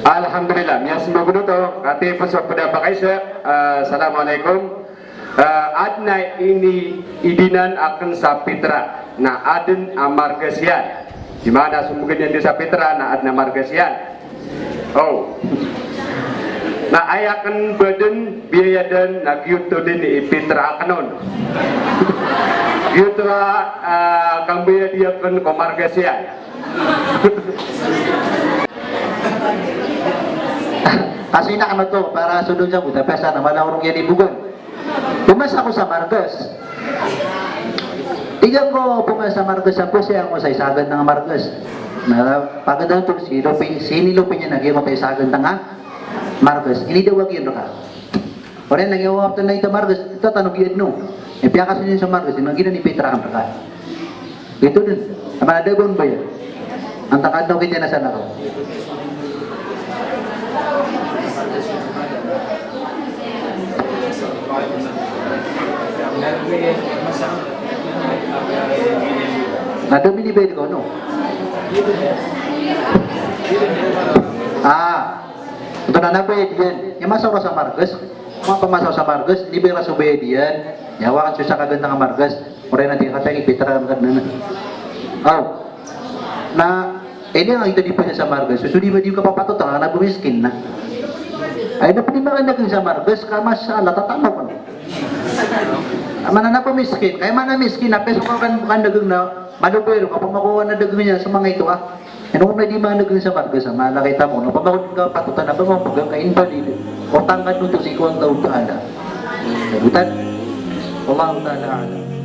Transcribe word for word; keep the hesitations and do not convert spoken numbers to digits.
Alhamdulillah, miyasmbag oto, katii pn so pd a pakaisa, ah, assalamualaikum. Ah, adn a ini, idinan akn sa pitra, na adn a margas iyan. Di maana so mbgan iyan dn sa pitra, na adn a margas iyan. O. Na aya akn ba dn biyayadan na giyoto dn i pitra akn on. Giyoto a, ah, kambayadi akn ko margas iyan. Kasi na ano to, para so dn sa buta, pesa na mala orong iyan i bogan. Pmasa ako sa margas. Tig ako pmasa sa margas, sa pos iyan ko sa isa a gantang a margas. Na pagdaan to, si Lopi, si ini Lopi niyan na giya ko ta isa a gantang a margas. Ini daw a giyan rka. Oriyan na giya ko ta na ita margas, ita tano giya dn o. E, piyakasoy niyan sa margas, ino giyanan i pitra akn rka. Ito dn. Ama na da bon ba iyan? Antaa ka dn o kiti na sana ko. Na da minibayad ko, no? Ah. Oto na, na bayad iyan. Aya masa ko sa margas. Mapamasa sa margas, ini ba iyan so bayad iyan. Aya wakan so isa ka gantang a margas. Oriyan na di kataya i pitra akn rka dn. Aw. Na, ini a ita di pira sa margas. So, so di ba di kapapatotan, na ba miskin na. Ay, na pwede makandagn sa margas, ka masha Allah, tatano ko. Ama na, na pmiskin. Kay mana miskin, na peso ka kan, kan dagn na, malo pero, kapamakowa na dagn iyan sa manga ito, ah. Ino na di managn sa margas, ama, na kay tamo, no, pamako di kapatotan, na ba mapagaka invalid. O tangkad oto sii ko Allahu Ta'ala. Butan. Wallahu ta'ala a'lam.